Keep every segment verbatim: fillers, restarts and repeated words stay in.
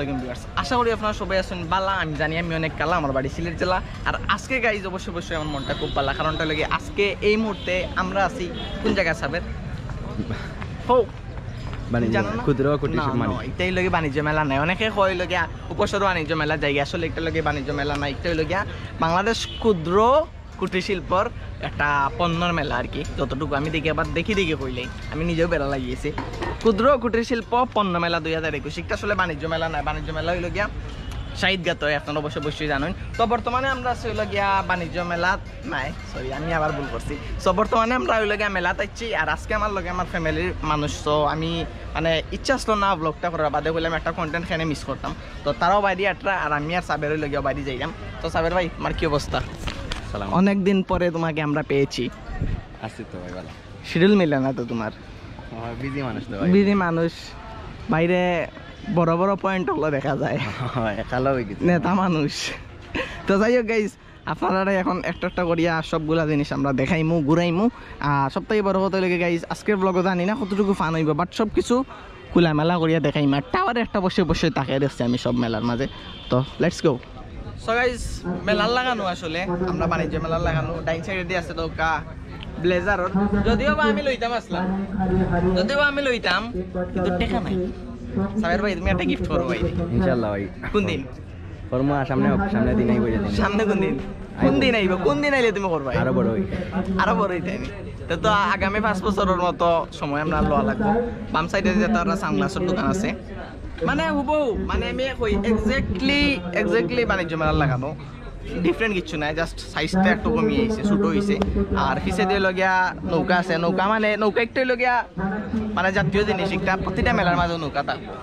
আলাইকুম viewers, আশা করি আপনারা সবাই আছেন ভালা। আমি জানি আমি অনেক কালা, আমার বাড়ি সিলেট জেলা। আর আজকে গাইজ অবশ্যই অবশ্যই আমার মনটা খুব ভালা, কারণটা লাগে আজকে এই মুহূর্তে আমরা আছি কোন জায়গা সাবের? হো, বাণিজ্য জানো মেলা, না? ক্ষুদ্র কুটির না, শিল্প না, মানে। এটাই লগে বাণিজ্য মেলা নাই। অনেকে কয় লগে উপসর বাণিজ্য মেলা জায়গা, আসলে একটা লগে বাণিজ্য মেলা নাই, একটা লগে বাংলাদেশ ক্ষুদ্র কুটির শিল্পর একটা পণ্যর মেলা আর কি। যতটুকু আমি দেখি, আবার দেখি দেখি কইলেই আমি নিজেও বেড়া লাগিয়েছি। ক্ষুদ্র কুটির শিল্প পণ্য মেলা দুই হাজার একুশ, একটা আসলে বাণিজ্য মেলা নয়, বাণিজ্য মেলা হইল গিয়া শাহিদগাঁত হয়, আপনারা অবশ্য অবশ্যই জানেন। তো বর্তমানে আমরা আছি হইল গিয়া বাণিজ্য মেলা নাই, সরি, আমি আবার ভুল করছি। তো বর্তমানে আমরা হইল গিয়া মেলা তাইছি। আর আজকে আমার লগে আমার ফ্যামিলির মানুষ, তো আমি মানে ইচ্ছা আসলো না ব্লগটা করার, বাদে কইলাম একটা কন্টেন্ট কেনে মিস করতাম। তো তারাও বাইরে আটরা, আর আমি আর সাবের হইল গিয়া বাইরে যাইলাম। তো সাবের ভাই, তোমার কি অবস্থা? সালাম। অনেকদিন পরে তোমাকে আমরা পেয়েছি। আছি তো ভাই, ভালো। শিডিউল মিলে না তো তোমার। বিজি মানুষ তো ভাই। বিজি মানুষ, বাইরে বড় বড় পয়েন্ট হলো দেখা যায়। একালো হয়ে গেছে। নেতা মানুষ। তো যাই হোক গাইজ, আপনারা এখন একটা একটা করিয়া সবগুলা জিনিস আমরা দেখাইমু, ঘুরাইমু। আর সব থেকে বড় কথা হইল কি গাইজ, আজকের ব্লগও জানি না কতটুকু ফান হইব, বাট সব কিছু খোলামেলা করিয়া দেখাইমু। আর টাওয়ারে একটা বসে বসে তাকিয়ে দেখছি আমি সব মেলার মাঝে। তো লেটস গো। সো গাইজ, মেলার লাগানো আসলে আমরা বাণিজ্য মেলার লাগানো, ডাইন সাইডে দিয়ে আছে তো কা ব্লেজার, যদিও বা আমি লইতাম আসলাম, যদিও বা আমি লইতাম, কিন্তু টেকা নাই। সাবের ভাই, তুমি একটা গিফট করো ভাই। ইনশাআল্লাহ ভাই। কোন দিন? কর্ম সামনে হোক, সামনে দিন আইব যে দিন। সামনে কোন দিন? কোন দিন আইব? কোন দিন আইলে তুমি করবায়? আরো বড় হই। আরো বড় হইতে আমি। তো, তো আগামী পাঁচ বছরের মতো সময় আমরা লওয়া লাগবো। বাম সাইডে যে তার সানগ্লাসের দোকান আছে, মানে হুবহু, মানে আমি কই এক্স্যাক্টলি, এক্স্যাক্টলি বাণিজ্য মেলার লাগানো, ডিফারেন্ট কিছু নাই, জাস্ট সাইজটা একটু কমিয়ে আইছে, ছোট হইছে। আর পিছে দিয়ে লগিয়া নৌকা আছে, নৌকা মানে নৌকা একটাই লগিয়া মানে জাতীয় জিনিস একটা, প্রতিটা মেলার মাঝে নৌকা থাকবো।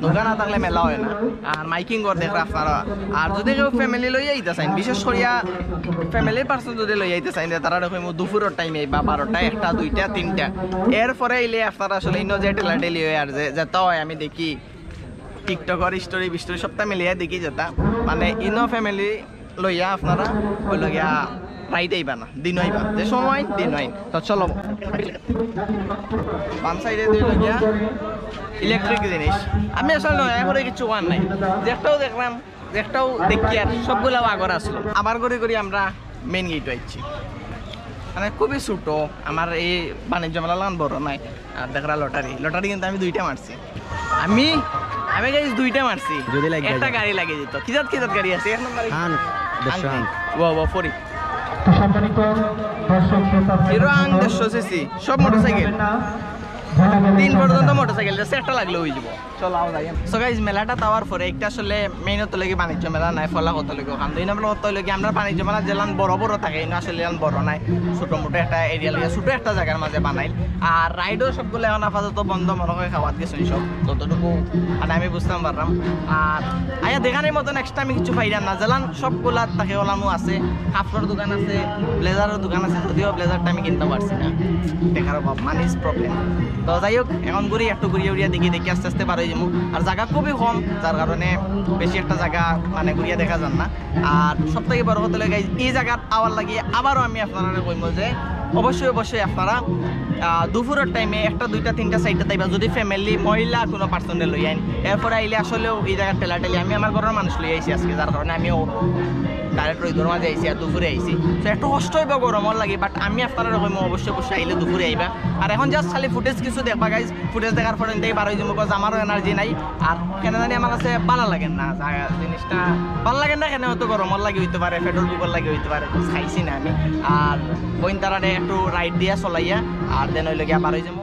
নৌকা না থাকলে মেলা হয় না। আর মাইকিং করে দেখরা আপনারা। আর যদি কেউ ফ্যামিলি লইয়া আইতে চাইন, বিশেষ করিয়া ফ্যামিলির পার্সন যদি লইয়া আইতে চাইন, যে তারা দেখো দুপুরের টাইমে বা বারোটা, একটা, দুইটা, তিনটা, এরপরে আইলে আপনারা আসলে ইনো যে ঠেলাঠেলি হয় আর যে যেটা হয় আমি দেখি টিকটকর স্টোরি বিস্টোরি সবটা মিলিয়ে দেখি যেটা মানে ইনো ফ্যামিলি লইয়া আপনারা ওই লগিয়া রাইত আইবা না, দিন আইবা, যে সময় দিন আইন। তো চলো, বাম সাইডে দুই লগিয়া ইলেকট্রিক জিনিস। আমি আসলে নয় এখন কিছু ওয়ান নাই, যেটাও দেখলাম, যেটাও দেখি আর সবগুলাও আগর আসলো। আবার করি করি আমরা মেইন গেট আইছি, মানে খুবই ছোট। আমার এই বাণিজ্য মেলা লাগান বড় নাই। আর দেখরা লটারি, লটারি কিন্তু আমি দুইটা মারছি। আমি আমি গাইস দুইটা মারছি। যদি লাগে একটা যায়। গাড়ি লাগে যেত। কি জাত কি জাত গাড়ি আছে? এক নম্বরে হান, দেড়শো হান। ওয়া ওয়া ফোরি। তো সম্মানিত দর্শক শ্রোতা ভাই হিরো আং বোনেরা, দেড়শো সিসি, সব মোটরসাইকেল। তিন পর্যন্ত মোটরসাইকেল আছে, একটা লাগলে হয়ে যাবো। চলো, আও যাই। সো গাইস, মেলাটা তাওয়ার পরে একটা আসলে মেইন হতো লাগে বাণিজ্য মেলা নাই, ফলা হতো লাগে ওখান। দুই নম্বর হতো লাগে আমরা বাণিজ্য মেলা যেলান বড় বড় থাকে, ইনো আসলে এলান বড় নাই, ছোট মোটো একটা এরিয়া লইয়া ছোট একটা জায়গার মাঝে বানাইল। আর রাইডও সবগুলো এখন আপাতত বন্ধ, মনে হয় খাওয়াত গেছে সব, যতটুকু মানে আমি বুঝতাম পারলাম। আর আয়া দেখানোর মতন এক্সট্রা আমি কিছু পাইলাম না, যেলান সবগুলা থাকে ওলানো আছে, কাপড়ের দোকান আছে, ব্লেজারের দোকান আছে, যদিও ব্লেজারটা আমি কিনতে পারছি না, দেখার অভাব, মানি ইজ প্রবলেম। তো যাই হোক, এখন ঘুরি একটু ঘুরিয়া উড়িয়া দেখি দেখি আস্তে আস্তে বার হয়ে যাবো। আর জায়গা খুবই কম, যার কারণে বেশি একটা জায়গা মানে ঘুরিয়া দেখা যার না। আর সব থেকে বড় কথা হলো গাইস, এই জায়গাত আওয়ার লাগি আবারও আমি আপনারা কইমু যে অবশ্যই অবশ্যই আপনারা আহ, দুপুরের টাইমে একটা দুইটা তিনটা চাইরটা তাইবা যদি ফ্যামিলি মহিলা কোনো পার্সনরে লই আইন, এরপরে আইলে আসলেও এই জায়গার ঠেলাঠেলি। আমি আমার ঘরের মানুষ লই আইছি আজকে, যার কারণে আমিও ডাইরেক্ট রইদর মাঝে আইছি আর দুপুরে আইছি। তো একটু কষ্ট হইব গরমর লাগি, বাট আমি আপনারা কইমু অবশ্যই অবশ্যই আইলে দুপুরে আইবা। আর এখন জাস্ট খালি ফুটেজ কিছু দেখবা গাইস, ফুটেজ দেখার পরে এনতেই বার হয়ে যাবো, 'cause আমারও এনার্জি নাই। আর কেন জানি আমার কাছে ভালো লাগে না জায়গা, জিনিসটা ভালো লাগে না। কেন হয়তো গরমর লাগি হইতে পারে, পেট্রোল বুকর লাগি হইতে পারে, খাইছি না আমি। আর বইন তারারে একটু রাইড দিয়া চলাইয়া আর দেন ওই লগে আবার হয়ে যাবো।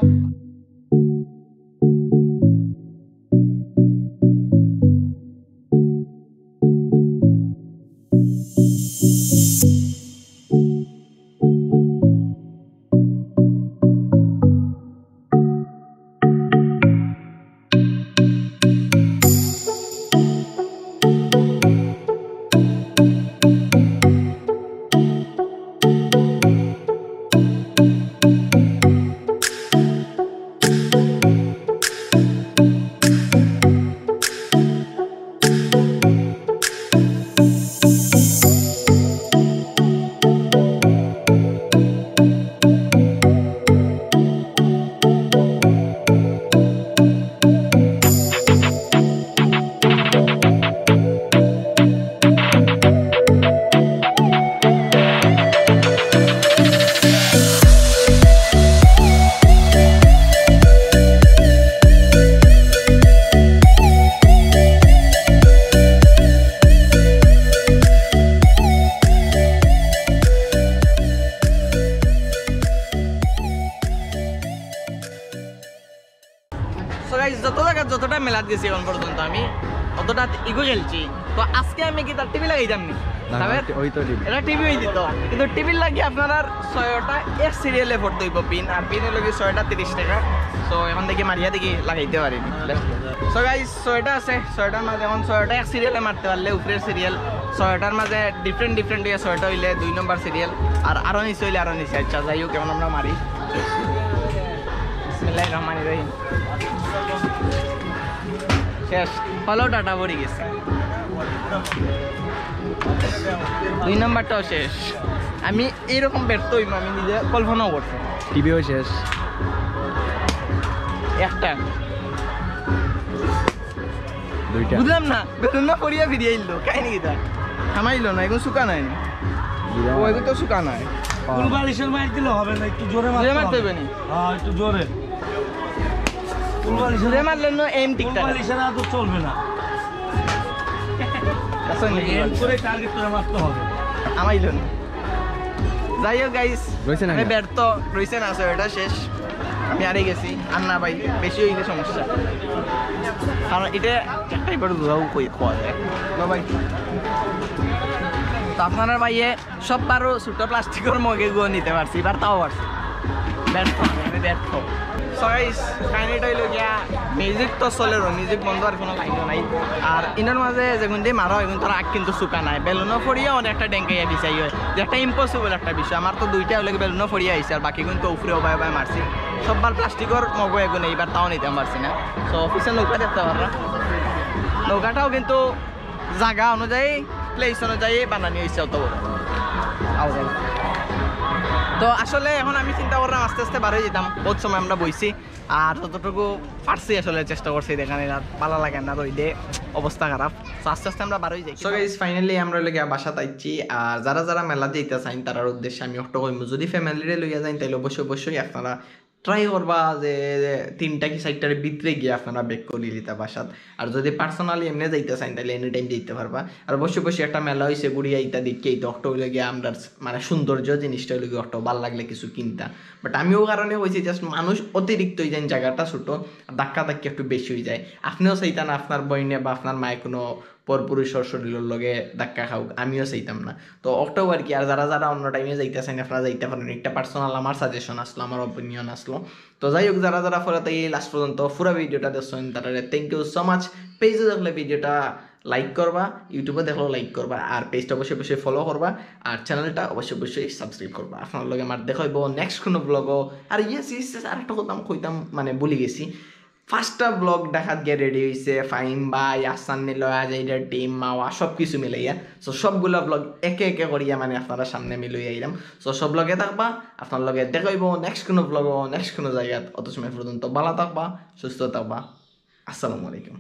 গেছি এখন পর্যন্ত আমি, অতটা ইগো খেলছি। তো আজকে আমি কিতা টিভি লাগাইতাম নি? না, তবে ওই তো টিভি। এটা টিভি হয়ে দিত, কিন্তু টিভির লাগি আপনার আর ছয়টা এক সিরিয়ালে ভরতে হইব পিন, আর পিন হইল কি ছয়টা তিরিশ টাকা। তো এখন দেখি মারিয়া দেখি লাগাইতে পারিনি। সো গাইস, ছয়টা আছে, ছয়টার মাঝে এখন ছয়টা এক সিরিয়ালে মারতে পারলে উপরের সিরিয়াল, ছয়টার মাঝে ডিফারেন্ট ডিফারেন্ট হইয়া ছয়টা হইলে দুই নম্বর সিরিয়াল, আর আরো নিচে হইলে আরো নিচে। আচ্ছা, যাই হোক, এখন আমরা মারি। বিসমিল্লাহির রহমানির রহিম। শেষ, হলো ডাটা ভরি গেছে। দুই নাম্বারটাও শেষ। আমি এইরকম ব্যর্থ হইব আমি নিজে কল্পনাও করছি না। টিভিও শেষ। একটা দুইটা। বুঝলাম না, বেলুন না পড়িয়া ফিরিয়ে আইলো, কাহিনী কিতা? থামাইলো না, এখন শুকা নাই। বুঝলাম। ও, এখন তো শুকা নাই। ফুল বালিশের মাইর দিলে হবে না, একটু জোরে মারতে জোরে মারতে হবে। হবে নি? হ্যাঁ, একটু জোরে। ফুল বালিশের জোরে মারলে না এম ঠিক ফুল থাকে। বালিশের আদর চলবে না। আসলে এম করে টার্গেট করে মারতে হবে। থামাইলো না। যাই হোক গাইস, রইছে না আমি কেন? ব্যর্থ, রইছে না, ছয়টা শেষ। আমি হারে গেছি, আর না ভাই, বেশি হইলে সমস্যা। কারণ এটা একটাই করে দুধাও কই খাওয়া যায়। না ভাই। তো আপনারা ভাইয়ে সব বারো ছোট প্লাস্টিকের মগে গুলো নিতে পারছি, এবার তাও পারছি। ব্যর্থ, আমি ব্যর্থ। সো গাইস, কাহিনীটা হইলো গিয়া, মিউজিক তো চলের, মিউজিক বন্ধ আর কোনো লাইনও নাই। আর ইনোর মাঝে যেগুন দিয়ে মারা হয়, কিন্তু আগ কিন্তু শুকা নাই। বেলুনও ফড়িয়া অনেকটা ডেঙ্কাইয়া বিছাই হয়, যে একটা ইম্পসিবল একটা বিষয়। আমার তো দুইটা হইলে বেলুনও ফড়িয়া আইছে, আর বাকি কিন্তু উপরে ওবায় ওবায় মারছি। সববার প্লাস্টিকের মগো এগুন এইবার তাও নিতে পারছি না। তো অফিসের নৌকা দেখতে পাররা, নৌকাটাও কিন্তু জায়গা অনুযায়ী, প্লেস অনুযায়ী বানানি হয়েছে অত বড়। আওয়াজ। তো আসলে এখন আমি চিন্তা করলাম আস্তে আস্তে বার হয়ে যেতাম, বহুত সময় আমরা বইছি, আর যতটুকু পারছি আসলে চেষ্টা করছি দেখানি, আর ভালো লাগে না রইদে, অবস্থা খারাপ। তো আস্তে আস্তে আমরা বার হয়ে যাই। সো গাইস, ফাইনালি আমরা লগে বাসাত আইছি। আর যারা যারা মেলা যাইতা চাইন, তারার উদ্দেশ্যে আমি একটা কইমু, যদি ফ্যামিলিরে লইয়া যাইন, তাইলে অবশ্যই অবশ্যই আপনারা ট্রাই করবা যে তিনটা কি চাইরটার ভিতরে গিয়া আপনারা ব্যাক করি লিতা বাসাত। আর যদি পার্সোনালি এমনি যাইতা চাইন, তাইলে এনি টাইম যাইতে পারবা। আর বসে বসে একটা মেলা হইছে, ঘুরিয়া ইতা দেখিয়া ইতা অক্টো হইলে গিয়া আমরা মানে সৌন্দর্য জিনিসটা হইলে গিয়া অক্টো ভালো লাগলে কিছু কিনতা। বাট আমি ও কারণে কইছি, জাস্ট মানুষ অতিরিক্ত হয়ে যায়, জায়গাটা ছোট, ধাক্কা ধাক্কি একটু বেশি হয়ে যায়। আপনিও চাইতা না আপনার বইনে বা আপনার মায়ে কোনো পরপুরুষর শরীরের লগে ধাক্কা খাউক, আমিও চাইতাম না। তো অক্টোবর কি, আর যারা যারা অন্য টাইমে যাইতে চাইন, আপনারা যাইতে পারেন। একটা পার্সোনাল আমার সাজেশন আসলো, আমার ওপিনিয়ন আসলো। তো যাই হোক, যারা যারা ফলো তাই লাস্ট পর্যন্ত পুরো ভিডিওটা দেখছেন, তারা থ্যাংক ইউ সো মাচ। পেজে দেখলে ভিডিওটা লাইক করবা, ইউটিউবে দেখলেও লাইক করবা, আর পেজটা অবশ্যই অবশ্যই ফলো করবা, আর চ্যানেলটা অবশ্যই অবশ্যই সাবস্ক্রাইব করবা। আপনার লগে আমার দেখা হইব নেক্সট কোনো ব্লগও। আর ইয়েস ইয়েস, আর একটা কথা আমি কইতাম, মানে ভুলি গেছি। ফার্স্টটা ব্লগ ঢাকাত গিয়া রেডি হইছে, ফাহিম ভাই, আসান নিলয়, আজাইরা টিম, মাওয়া, সব কিছু মিলাইয়া। সো সবগুলা ব্লগ একে একে করিয়া মানে আপনারা সামনে আমি লই আইলাম। সো সব লগে থাকবা, আপনার লগে দেখা হইব নেক্সট কোনো ব্লগও, নেক্সট কোনো জায়গাত। অত সময় পর্যন্ত ভালো থাকবা, সুস্থ থাকবা। আসসালামু আলাইকুম।